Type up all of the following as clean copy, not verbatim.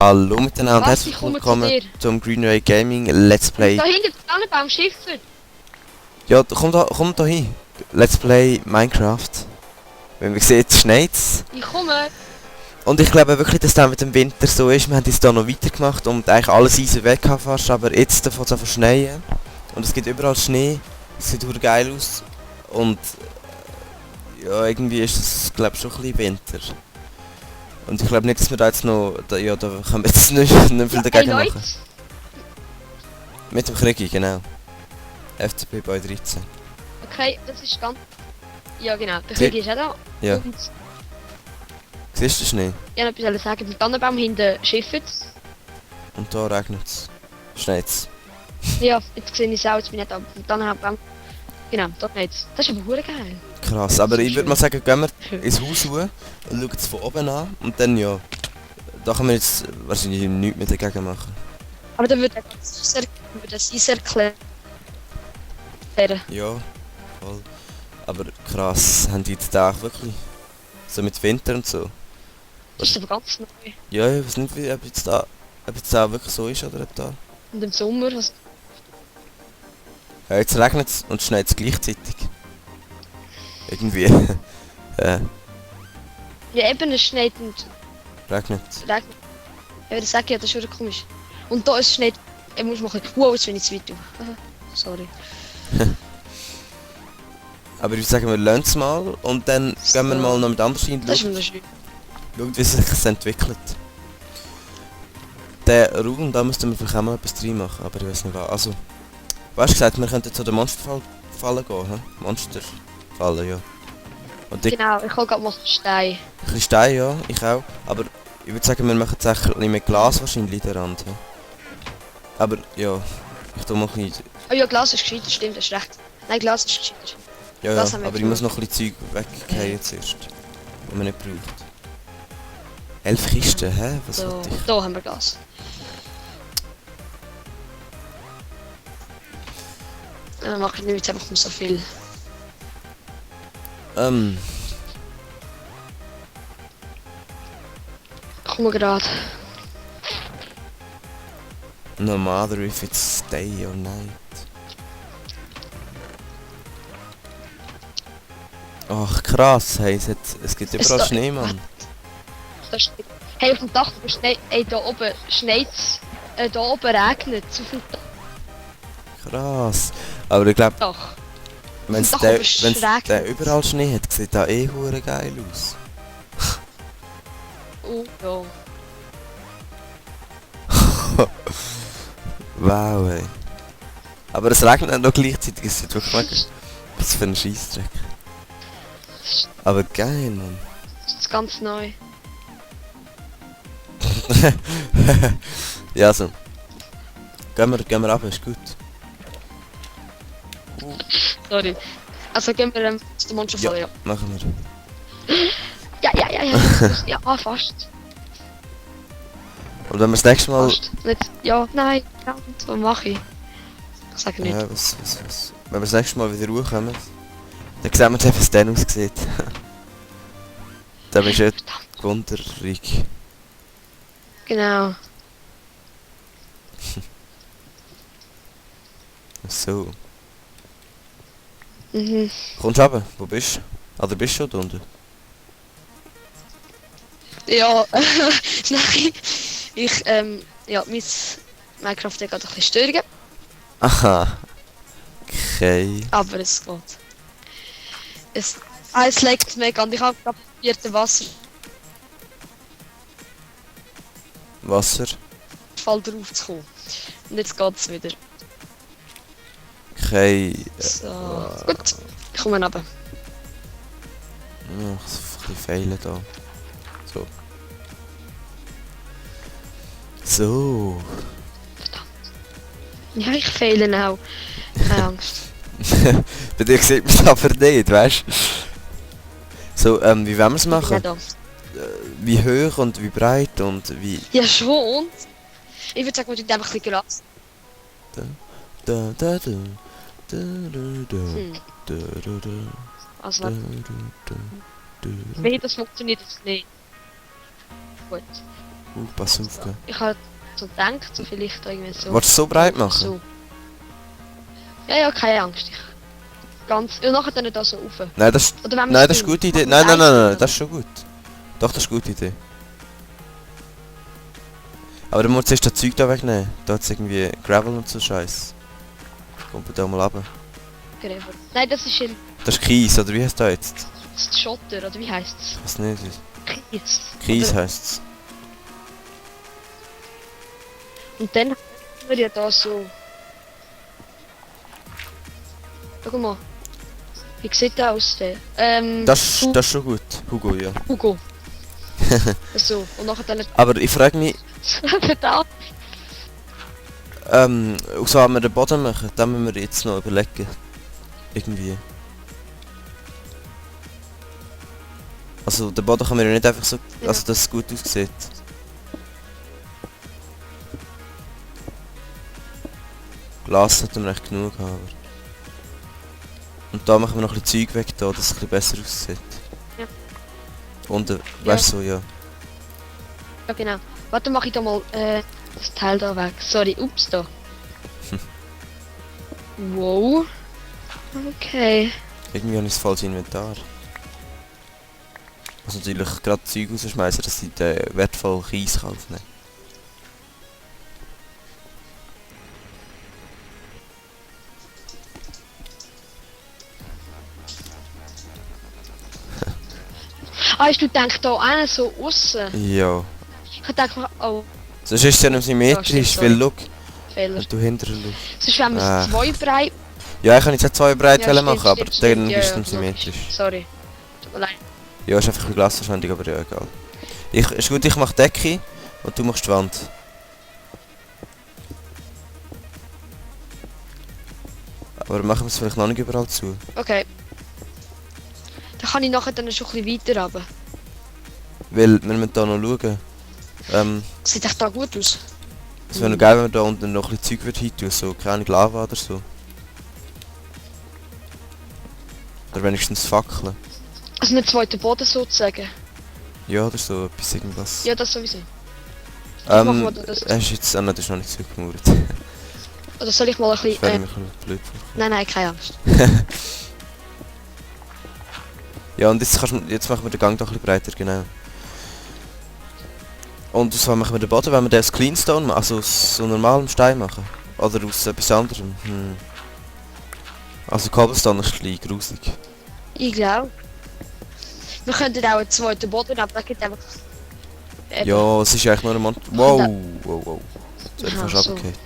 Hallo miteinander und Was? Ich herzlich komme zu willkommen dir. zum Green Ray Gaming Let's Play. Da hinten der Tannenbaum Schiffer. Ja, komm da hin. Let's Play Minecraft. Wenn wir sehen, es schneit. Ich komme. Und ich glaube wirklich, dass das mit dem Winter so ist. Wir haben jetzt da noch weitergemacht und eigentlich alles Eisen weg haben fast, aber jetzt davon zu verschneien. Und es gibt überall Schnee. Es sieht super geil aus. Und ja, irgendwie ist es glaube ich schon ein bisschen Winter. Und ich glaube nicht, dass wir da jetzt noch... Da können wir jetzt nicht viel Hey dagegen Leute. machen. Mit dem Krieg, genau. FCP bei 13. Okay, das ist ganz... Ja genau, der Krieg ist auch da. Ja. Und Siehst du den Schnee? ich wollte noch etwas sagen. Der Tannenbaum hinten schifft. Und da regnet es. Schneit's. Ja, jetzt sehe ich es auch. Jetzt bin ich nicht am Tannenbaum. Genau, dort geht's. Das ist aber hure geil. Krass, aber ich würde mal sagen, gehen wir Schön. ins Haus hoch und schauen es von oben an. Und dann ja, da können wir jetzt wahrscheinlich nichts mehr dagegen machen. Aber dann würde das Eis erklären. Ja, voll. Aber krass, haben die jetzt da auch wirklich so mit Winter und so? Das ist aber ganz neu. Ja, ich weiß nicht, ob jetzt da wirklich so ist oder ob da... Und im Sommer, was... Ja, jetzt regnet es und schneit es gleichzeitig. Irgendwie. Ja eben, es schneit und Regnet. regnet. Ja, das sage ich ja, das ist schon komisch. Und da ist es schneit... Ich muss machen... Wow, jetzt bin ich zu weit. Sorry. Aber ich würde sagen, wir lernen es mal und dann gehen wir So. mal noch mit anderen hin Das ist schauen, wunderschön. wie sich das entwickelt. Der Raum, da müssten wir vielleicht auch mal etwas drin machen, aber ich weiß nicht was. Also, du hast gesagt, wir könnten zu der Monsterfalle gehen, hä? Monsterfalle, ja. Und die Genau, ich hol grad mal Stein. ein bisschen Stein, ja, ich auch. Aber ich würde sagen, wir machen jetzt auch ein bisschen mit Glas wahrscheinlich in der Rand, hä? Aber ja, ich tu mal ein bisschen... Oh ja, Glas ist gescheiter, stimmt, das ist recht. Nein, Glas ist gescheiter. Ja, Das ja, haben wir aber ich muss noch ein bisschen Zeug weggehen zuerst. Die man nicht braucht. 11 Kisten, hä? Was So, wollte ich? da haben wir Glas. Dann mache ich nicht jetzt einfach nur so viel. Komm gerade. No matter if it's day or night. Ach krass, hey, es gibt überall da- Schnee, Mann. Das steht. Hey, auf dem Dach, da schneit. Ey, da oben schneit's. Da oben regnet es auf dem Krass. Aber ich glaube, Dach. wenn Doch, der aber es regnet. überall Schnee hat, sieht da eh hure geil aus. Oh, ja. Wow, ey. Aber es regnet noch gleichzeitig, es sieht wirklich mal was für ein Scheissdreck. Aber geil, Mann. Das ist ganz neu. Ja, so. Gehen wir ab, ist gut. Sorry. Also gehen wir zu der Monsterfalle, ja. Machen wir. Ja, fast. Und wenn wir das nächste Mal... Fast. Nicht, ja, nein, ja, was mache ich? Ich sage nicht. Ja, was. Wenn wir das nächste Mal wieder hochkommen, dann sehen wir, wie es dann aussieht. Dann ist ja wunderreich. Genau. So. Mhm. Kommst du runter? Wo bist du? Ah, du bist schon da unten. Ja, nein. Ich, ja, mein Minecraft hat gerade ein bisschen Störungen, Aha. Okay. aber es geht. Es leckt mega und ich habe gerade probiert, den Wasserfall Wasser. drauf zu kommen. Und jetzt geht's wieder. Okay. So, gut. Ich komme runter. Ja, ein bisschen fehlen da. So. So. Ja, ich fehle auch. Keine Angst. Bei dir sieht man es aber nicht, weißt du? So, wie wollen wir es Ich bin machen? ja da. Wie hoch und wie breit und wie... Ja, schon. Ich würde sagen, wir tun einfach ein bisschen Gras. Da, da, da, da, da, Hm. da, da, da, Also, da, warte. da, da. Wie das funktioniert jetzt nicht. Gut. Pass auf, gell. Ich habe so gedacht, so vielleicht irgendwie so. Wolltest du so breit machen? So. Ja, keine Angst. Und nachher dann da so rauf. Nein, das ist... Oder wenn Nein, das ist eine gute Idee. Nein, das ist schon gut. Doch, das ist eine gute Idee. Aber du musst erst das Zeug da wegnehmen. Da hat es irgendwie Gravel und so Scheiß. Kommt da mal runter. Nein, das ist Das ist Kies, oder wie heißt das jetzt? Schotter, oder wie heisst es? Ich weiß nicht. Kies. Kies Oder- heisst es. Und dann haben wir ja da so... Schau mal. Wie sieht der aus, der? Das ist schon gut. Hugo, ja. Hugo. So, und nachher dann... Aber ich frage mich, Verdammt. so haben wir den Boden machen, da müssen wir jetzt noch überlegen. Irgendwie. Also den Boden können wir ja nicht einfach so, also dass es gut aussieht. Glas sollten wir echt genug haben. Aber. Und da machen wir noch ein bisschen Zeug weg, da, dass es ein bisschen besser aussieht. Ja. Und weißt du, so, ja. Ja, genau. Warte, mach ich da mal das Teil da weg. Sorry, ups, da. Wow. Okay. Irgendwie habe ich das falsche Inventar. Ich muss natürlich gerade Zeug rausschmeißen, dass ich den wertvollen Kies kann aufnehmen. Hast du gedacht, da einer so aussen? Ja. Ich hab gedacht, oh, Sonst ist es ja nicht symmetrisch, sorry. weil look, Fehler. wenn du hinterher schaust. Sonst wenn wir es zwei breit... Ja, ich kann jetzt auch zwei breit Ja, machen, stimmt, aber stimmt, dann stimmt. Ja, ist es ja, nicht symmetrisch. Sorry. Tut mir leid. Ja, ist einfach ein Glasverschwendung, aber ja, egal. Ist gut, ich mach die Decke und du machst die Wand. Aber machen wir es vielleicht noch nicht überall zu. Okay. Dann kann ich nachher dann schon ein bisschen weiter runter. Weil, wir müssen da noch schauen. Sieht echt da gut aus. Es wäre noch geil, wenn wir da unten noch ein bisschen Zeug würde hin tun, so keine Lava oder so. Oder wenigstens Fackeln. Also einen zweiten Boden sozusagen. Ja, oder so, etwas irgendwas. Ja, das sowieso. machen wir das. Hast jetzt... Ah nein, das ist noch nicht zugemauert. Oder soll ich mal ein Das wäre bisschen... mir ein bisschen blöd vorkommen. Nein, keine Angst. Ja, und jetzt machen wir den Gang doch ein bisschen breiter, genau. Und so machen wir den Boden, wenn wir den aus Cleanstone machen, also aus so normalem Stein machen. Oder aus etwas anderem. Also Cobblestone ist ein bisschen gruselig. Ich glaube. Wir könnten auch einen zweiten Boden, aber da gibt einfach... Ja, es ist eigentlich nur ein Monster. Wow, wow. Das Aha, ist fast so. abgekehrt.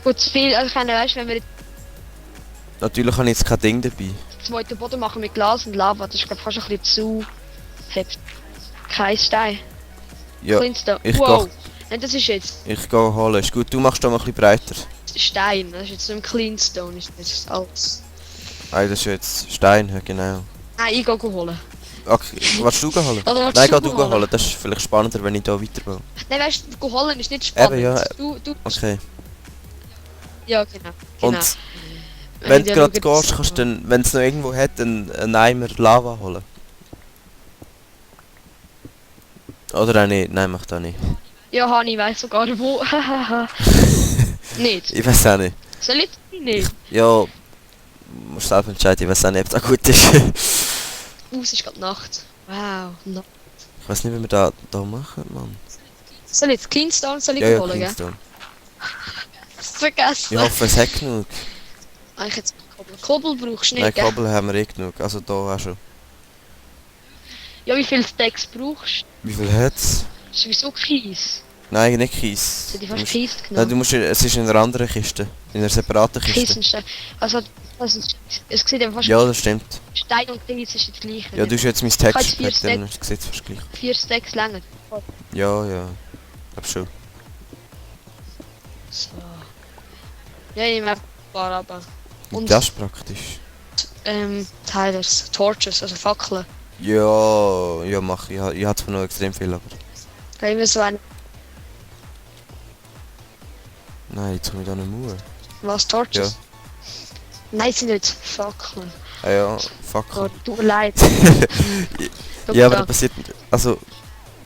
Gut, zu viel, also ich meine, weißt, wenn wir den Natürlich habe ich jetzt kein Ding dabei. zweiten Boden machen mit Glas und Lava, das ist glaube ich fast ein bisschen zu heftig. Kein Stein. Ja, Cleanstone. ich Wow. gehe Nein, das ist jetzt ich gehe holen. Ist gut, du machst da mal ein bisschen breiter. Stein, das ist jetzt nicht Cleanstone, ist nicht alles. Ah, das ist jetzt Stein, ja, genau. Nein, ich gehe holen. Okay, willst du holen? Oder willst Nein, du geh du holen. Das ist vielleicht spannender, wenn ich da weiterbaue. Nein, weißt du, holen ist nicht spannend. Eben, ja. Du, Okay. ja, genau. Und wenn du gerade gehst, kannst du dann, wenn es noch irgendwo hat, einen Eimer Lava holen. Oder auch nicht? Nein, mach das nicht. Ja, Hani weiß sogar wo. Nicht. Ich weiß auch nicht. Soll ich nicht? Ja, musst selber entscheiden, ich weiß auch nicht, ob das gut ist. Es ist gerade Nacht. Wow. Ich weiß nicht, wie wir da machen, Mann. Soll ich jetzt Cleanstone soll ich Ja, holen, gell? Cleanstone. Vergessen. Ich hoffe, es hat genug. Eigentlich jetzt Kobbel. Kobbel brauchst du Nein, nicht, gell? Kabel haben wir eh genug. Also da auch schon. Ja, wie viele Stacks brauchst du? Wie viel hat's? Das ist sowieso Kies. Nein, nicht Kies. Das hätte ich Du fast musst- Kies Nein, genommen. du musst, es ist in einer anderen Kiste. In einer separaten Kies Kiste. und Stein. Also, es sieht einfach fast... Ja, das stimmt. Stein und Kies ist das gleiche. Ja, du hast jetzt mein jetzt Text 4 gepackt, dann sieht es fast gleich. 4 Stacks länger. Ja. Hab schon. So. Ja, ich nehme einfach ein paar aber. Und Das ist praktisch. Teilers, Torches, also Fackeln. Ja, mach. Ich hatte zwar noch extrem viel, aber... Da immer so ein... Nein, jetzt komme ich da nicht mehr. Was, Torches? Nein, sind nicht Fackeln. Ah ja, fuck. Gott, tut mir leid. Ja, aber das passiert... Also...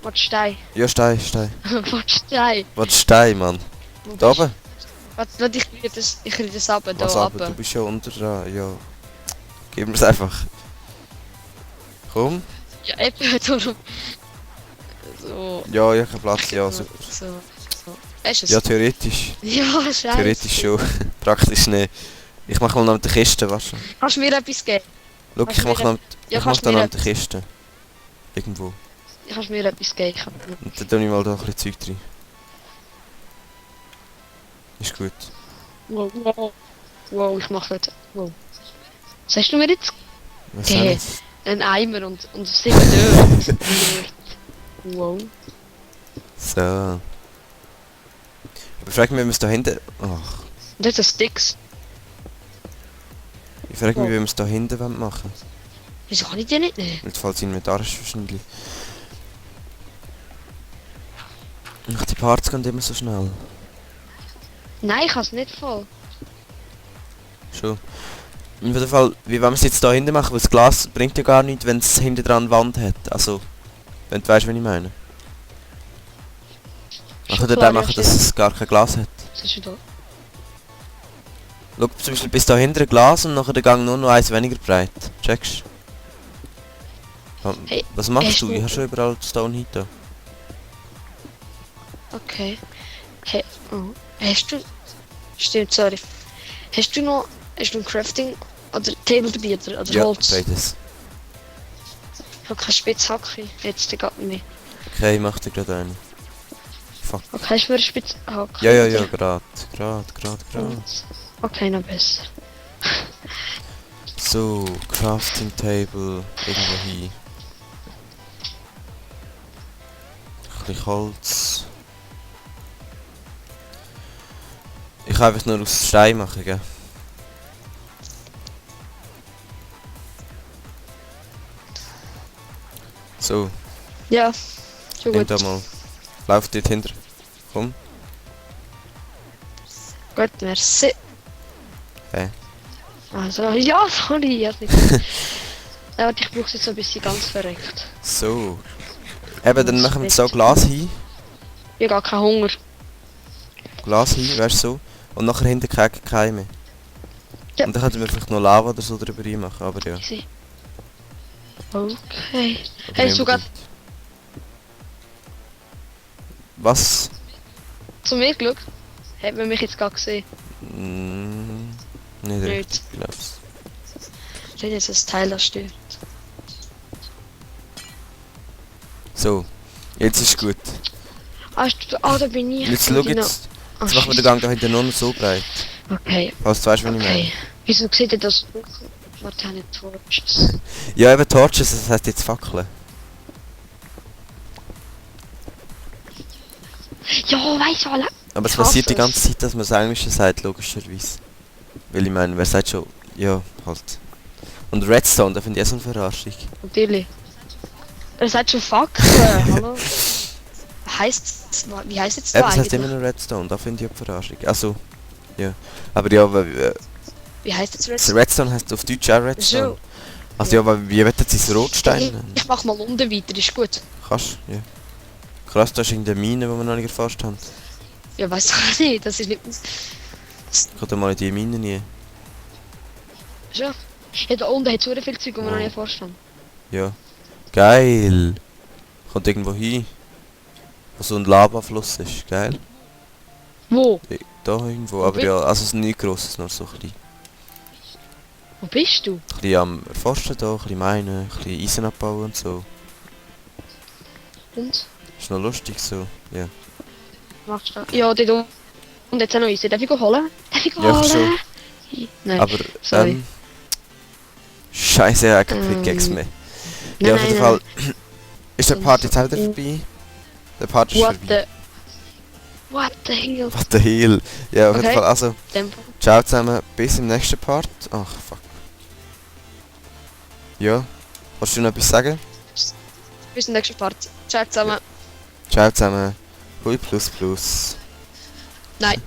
Was Stein? Ja, Stein, Stein. Was Stein? Was Stein, Mann? Wo Da bist- oben? Warte, ich kriege das ab, da Was aber? Du ab. bist ja unter dran, ja. Gib mir's einfach. Komm. Ja, eben, darum. So. Ja, ich hab Platz, ja, super. So. Hast du es? Ja, theoretisch. Ja, scheiße. Theoretisch schon. Praktisch nicht. Ich mach mal noch mit der Kiste, weißt du? Kannst du mir etwas geben? Schau, Kannst ich du mach mir noch mit, Ja, ich mach kannst du da mir noch mit der etwas- Kiste. Irgendwo. Kannst du mir etwas geben? Ich hab- Und dann tue ich mal da ein bisschen Zeug drin. Ist gut. Wow, wow. Wow, ich mach jetzt. Wow. Was hast du mir jetzt? Was Der- soll jetzt? Ein Eimer und 7 Dörr. Wow. So. Aber frag mich, wie wir es da hinten... Ach. Und jetzt ein Sticks. Ich frage mich, Oh. wie wir es da hinten machen wollen. Wieso kann ich die nicht nehmen? Jetzt fällt das Inventar ist wahrscheinlich. Ach, die Parts gehen immer so schnell. Nein, ich has nicht voll. Schon. Auf jeden Fall, wie wollen wir es jetzt da hinten machen? Weil das Glas bringt ja gar nichts, wenn es hinten dran Wand hat. Also, wenn du weißt, was ich meine. Man könnte klar, dann machen, ja, dass es gar kein Glas hat. Was ist denn da? Schau zum Beispiel bis da hinten ein Glas und nachher der Gang nur noch eins weniger breit. Checkst du? Hey, Was machst hast du? du- Ich habe schon überall Stone Heat da. Okay. Hey, oh. Hast du... Stimmt, sorry. Hast du noch... Hast du ein Crafting oder Table dabei oder Ja, Holz? beides. Ich hab keine Spitzhacke. Jetzt geht nicht. Okay, ich mach dir gerade eine. Fuck. Okay, hast du mir eine Spitzhacke? Ja, gerade. Okay, noch besser. So, Crafting Table, irgendwo hin. Ein bisschen Holz. Ich kann einfach nur aus Stein machen, gell? So, Ja, schon nimm gut. da mal. Lauf dort hinter. Komm. Gut, merci. Okay. Also, ja, sorry, ich hab nicht. Ja, warte, ich brauch's jetzt so ein bisschen ganz verreckt. So. Eben, dann machen wir so Glas hin. Ich hab gar keinen Hunger. Glas hin, weißt du so. Und nachher hinten Keime. Ja. Und dann könnten wir vielleicht noch Lava oder so drüber reinmachen, aber ja. Easy. Okay. Aber Hey, nicht sogar unbedingt. Was? zu mir geschaut? Hat man mich jetzt gerade gesehen? Nicht Nicht. richtig, glaub's. Ich habe jetzt ein Teil, das stört. So, jetzt ist gut. Da bin ich. Jetzt schau Genau. jetzt. Ah, Jetzt machen wir den Gang da hinten nur noch so breit. Okay, Falls du weißt, was ich meine. okay. Wieso sieht ihr das? Warte, ich habe nicht Torches. Ja, eben Torches, das heisst jetzt Fackeln. Ja, weißt du, alle. Aber es Ich hasse passiert die es. ganze Zeit, dass man das Englische sagt, logischerweise. Weil ich meine, wer sagt schon, ja, halt. Und Redstone, da finde ich auch so eine Verarschung. Natürlich. Er sagt schon fuck. Hallo. Wie heißt jetzt Eben, da es heisst eigentlich? immer noch Redstone, da finde ich auch die Verarschung. Also, ja. Aber ja, Wie heißt jetzt das Red? Redstone heisst auf Deutsch auch Redstone. So. Also ja, aber wie wird jetzt ins Rotstein nennen? Ich mach mal unten weiter, ist gut. Kannst du? Ja. Krass, da ist irgendeine Mine, die wir noch nicht erfasst haben. Ja, weiß ich nicht, das ist nicht. Ich kann da mal in die Mine nie. Schon. Ja, da unten hat es so viel Zeug, die wir Wow. noch nicht vorstellen. Ja. Geil. Kommt irgendwo hin. Wo so ein Lavafluss ist. Geil. Wo? Da irgendwo. Wo Aber bist- ja, also es ist nicht grosses, nur so ein Wo bist du? bisschen am Erforschen da, ein bisschen meinen, ein bisschen Eisen abbauen und so. Und? Ist noch lustig so. Ja. Machst du? Ja, dort unten. Und jetzt auch noch eins. Darf ich holen? Darf ich Ja, holen? schon. Nein. Aber sorry. Scheiße, ich habe keine Pickaxe mehr. Ja, auf jeden Fall. Ist der Part jetzt auch wieder vorbei? Der Part ist What vorbei. What the hell? What the hell? Ja, auf jeden Okay. Fall, also, Tempo. ciao zusammen, bis im nächsten Part. Ach, fuck. Ja, willst du noch etwas sagen? Bis zum nächsten Part. Ciao zusammen. Ciao zusammen, Hui plus plus. Nein.